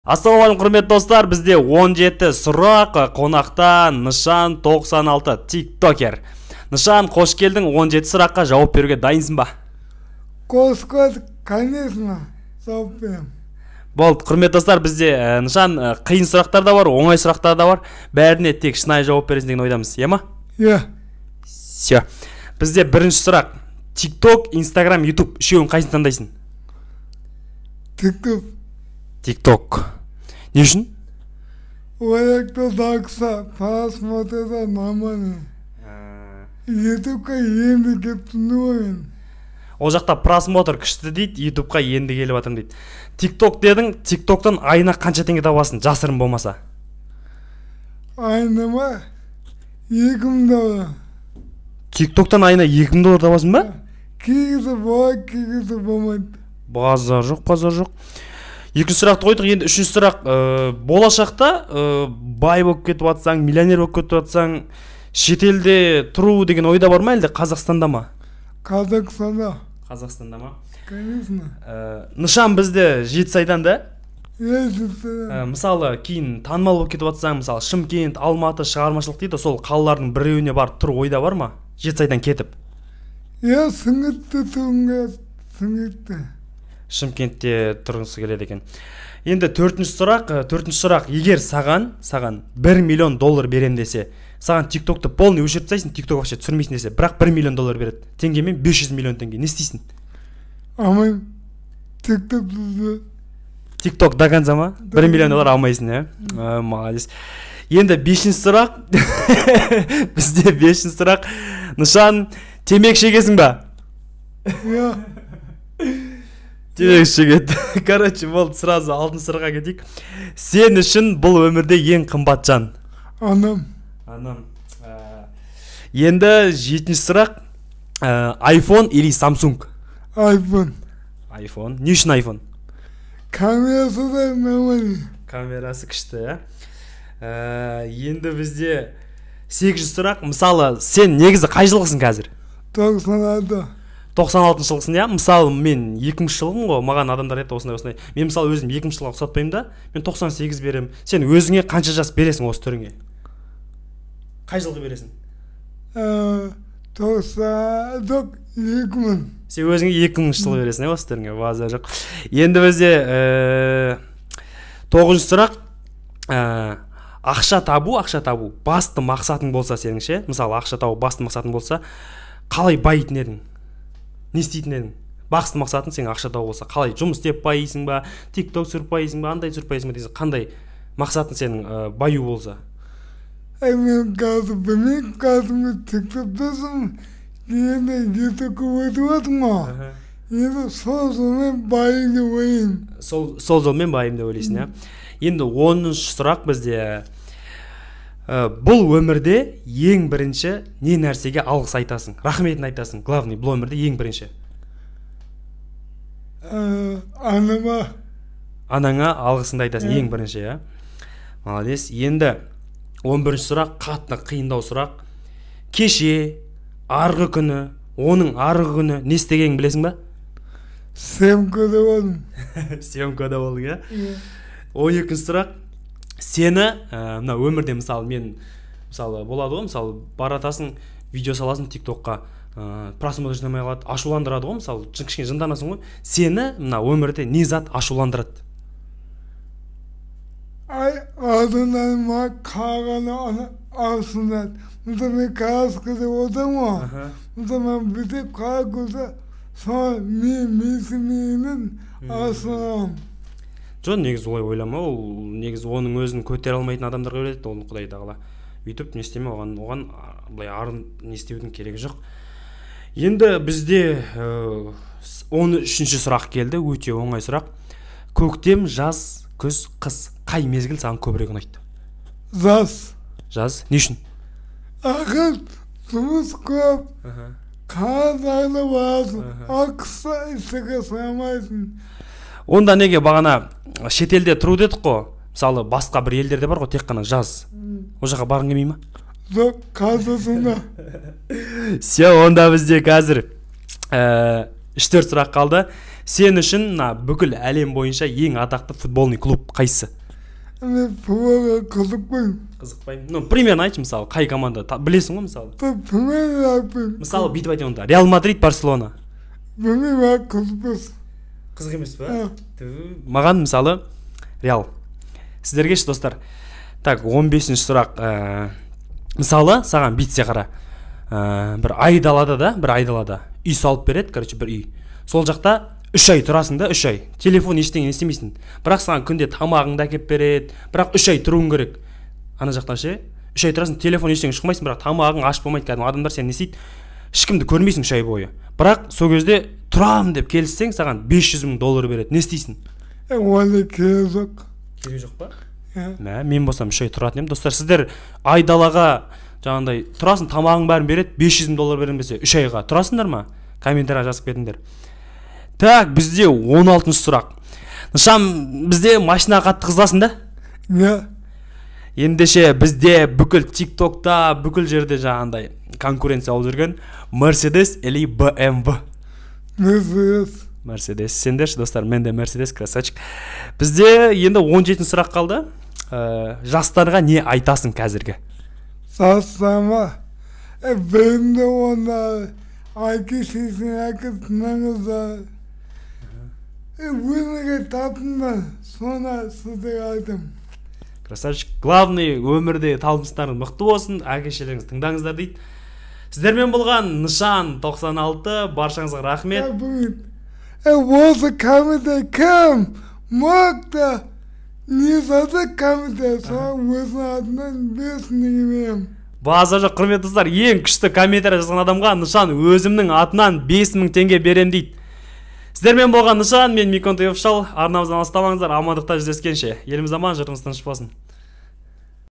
Ассалаумағалейкум, құрметті достар, бізде 17 сұрақ, қонақта Нышан 96 тиктокер. Нышан, қош келдің, 17 сұраққа жауап беруге дайынсың ба? Қош көрдік, конечно, жауап беремін. Болды, құрметті достар, бізде Нышан, қиын сұрақтар да бар, оңай сұрақтар да бар. Бәріне тек шынайы жауап бересің деген ойдамыз, иә ма? Иә. Всё. Бізде бірінші сұрақ. TikTok, Instagram, YouTube үшеуін қайсысын таңдайсың? TikTok. TikTok. Не үшін? Ол жақта жақсы, просмотр да нормальный. Ютубқа енді келіп тұрмын ғой мен. Ол жақта просмотр күшті дейді, Ютубқа енді келіп жатырмын дейді. TikTok дедің, TikToктан айына қанша теңге табасың, жасырын болмаса? Айына ма? 2000 доллар. TikToктан айына 2000 доллар табасың ба? Кей кезде болады, кей кезде болмайды. Базар жоқ, базар жоқ. Екінші сұрақты қойдық, енді үшінші сұрақ. Болашақта бай болып кетіп жатсаң, миллионер болып кетіп жатсаң, шетелде тұру деген ойда бар ма, әлде Қазақстанда ма? Қазақстанда. Қазақстанда ма? Конечно. Нышан бізде Жетісайдан да? Иә, Жетісайдан. Мысалы, кейін танымал болып кетіп жатсаң, мысалы, Шымкент, Алматы, шығармашылық дейді, сол қалалардың біреуіне барып тұру ойда бар ма? Жетісайдан кетіп. Иә, Шымкентте тұрғым келеді, Шымкентте. Шымкентте тұрғысы келеді екен. Енді төртінші сұрақ, төртінші сұрақ, егер саған 1 миллион доллар берем десе, саған TikTokты полный өшіріп тастайсың, TikTok вообще түсірмейсің десе, бірақ 1 миллион доллар береді. Теңгемен 500 миллион теңге. Не істейсің? Алмаймын. TikTok. TikTok до конца ма? 1 миллион доллар алмайсың, иә? Молодец. Енді бесінші сұрақ. Бізде бесінші сұрақ. Нышан, темекі шегесің ба? Иә. Темекі шегеді. Короче, болды, сразу алтыншы сұраққа кетейік. Сен үшін бұл өмірде ең қымбат жан? Анам. Анам. Енді жетінші сұрақ. iPhone или Samsung? iPhone. iPhone. Не үшін iPhone? Камерасы да нормальный. Камерасы күшті, иә. Енді бізде сегізінші сұрақ. Мысалы, сен негізі қай жылғысың қазір? 96. 96 жылғысың, иә. Мысалы, мен 2000 жылғымын ғой, маған адамдар айтады осындай осындай. Мен, мысалы, өзім 2000 жылға ұқсатпаймын да, мен 98 беремін. Сен өзіңе қанша жас бересің осы түріңе? Қай жылғы бересің? 90, жоқ, 2000. Сен өзіңе 2000 жылы бересің, иә, осы түріңе, базар жоқ. Енді бізде тоғызыншы сұрақ. Ақша табу басты мақсатың болса сенің ше, мысалы, ақша табу басты мақсатың болса, қалай байитын едің? Не істейтін едің? Басты мақсатың сенің ақша табу болса, қалай жұмыс істеп байисың ба, тикток түсіріп байисың ба, андай түсіріп байисың ба деген, қандай мақсатың сенің баю болса? Әй, мен қазір білмеймін, қазір мен тиктоктасың, енді ютубқа өтіп жатырмын ғой. Енді сол жолмен байимын деп ойлаймын. Сол жолмен байимын деп ойлайсың, иә. Енді 10-шы сұрақ бізде. Бұл өмірде ең бірінші не нәрсеге алғыс айтасың, рахметін айтасың, главный бұл өмірде ең бірінші? Анама. Анаңа алғысыңды айтасың Иә. Ең бірінші, иә, молодец. Енді 11-ші сұрақ, қатты қиындау сұрақ. Кеше, арғы күні, оның арғы күні не істегеніңді білесің ба? Съемкада болдым. Съемкада болдың, иә. Иә. 12-ші сұрақ. Сені мына өмірде, мысалы, мен, мысалы, болады ғой, мысалы, баратасың, видео саласың тиктокқа, просмотр жинамай қалады, ашуландырады ғой, мысалы, кішкене жынданасың ғой. Сені мына өмірде не зат ашуландырады? Ай, адамдар маған қарағанда ана ашынады. Мысалы, мен коляскада отырмын ғой, мысалы, маған бүйтіп қарап көрсе, соны мен менсінбеймін, ашынамын. Жоқ, негізі олай ойлама. Ол негізі оның өзін көтере алмайтын адамдарға береді оны құдай тағала. Өйтіп не істеме, оған былай арын не істеудің керегі жоқ. Енді бізде 13-ші сұрақ келді, өте оңай сұрақ. Көктем, жаз, күз, қыс, қай мезгіл саған көбірек ұнайды? Жаз. Жаз. Не үшін? Ақыр жұмыс көп, қар жайлы барасың, ал қыста ештеңе сұрамайсың. Онда неге бағана шетелде тұру дедік қой? Мысалы, басқа бір елдерде бар ғой тек қана жаз, ол жаққа барғың келмей ма? Жоқ, Қазақстанда. Все, онда бізде қазір үш төрт сұрақ қалды. Сен үшін мына бүкіл әлем бойынша ең атақты футбольный клуб қайсысы? Мен футболға қызықпаймын. Қызықпаймын. Ну, примерно айтшы, мысалы, қай команда? Білесің ғой, мысалы. Примерно айтпаймын. Мысалы, бүйтіп айтайын онда. Реал Мадрид, Барселона. Білмеймін, маған қызық емес. Қызық емес па? Маған, мысалы, Реал. Сіздерге ше, достар? Так, 15-ші сұрақ. Мысалы, саған бүйтсе қара. Бір айдалада да, бір айдалада үй салып береді, короче, бір үй. Сол жақта 3 ай тұрасың да, 3 ай. Телефон ештеңе істемейсің. Бірақ саған күнде тамағыңды әкеп береді. Бірақ 3 ай тұруың керек. Ана жақтан ше, 3 ай тұрасың, телефон ештеңе шықмайсың, бірақ тамағың аш болмайды, кәдімгі адамдар сені не істейді? Ешкімді көрмейсің 3 ай бойы. Бірақ сол кезде тұрам деп келіссең, саған 500 мың доллар береді. Не істейсің? Оны керегі жоқ. Керегі жоқ па? Мә, мен болсам 3 ай тұратын едім. Достар, сіздер айдалаға жаңағындай тұрасың, тамағың бәрін береді, 500 мың доллар беремін десе, 3 айға тұрасыңдар ма? Комментария жазып кетіңдер. Так, бізде 16-шы сұрақ. Нышан, бізде машина қатты қызығасың да? Иә. Ендеше бізде бүкіл TikTokта, бүкіл жерде жаңағындай конкуренция болып жүрген Mercedes или BMW? Mercedes. Mercedes. Сендерші, достар, мен де Mercedes, красавчик. Бізде енді 17-ші сұрақ қалды. Жастарға не айтасың қазіргі? Жастарға білімді онда әке шешесін әке тыңдаңыздар. Өмірге тартыңдар, соны сіздерге айтамын. Красавчик. Главный өмірде талпыныстарың мықты болсын, әке шешелеріңізді тыңдаңыздар дейді. Сіздермен болған Нышан 96, баршаңызға рахмет. Осы комментарий кім мықты не жазды комментарий, соған өзінің атынан 5 мың беремін. Базар жоқ, құрметті достар, ең күшті комментарий жазған адамға Нышан өзімнің атынан 5 мың теңге берем дейді. Сіздермен болған Нышан, мен Микон Офишал. Арнамыздан алыстамаңыздар, амандықта жүздескенше. Еліміз аман, жұртымыз тыныш болсын.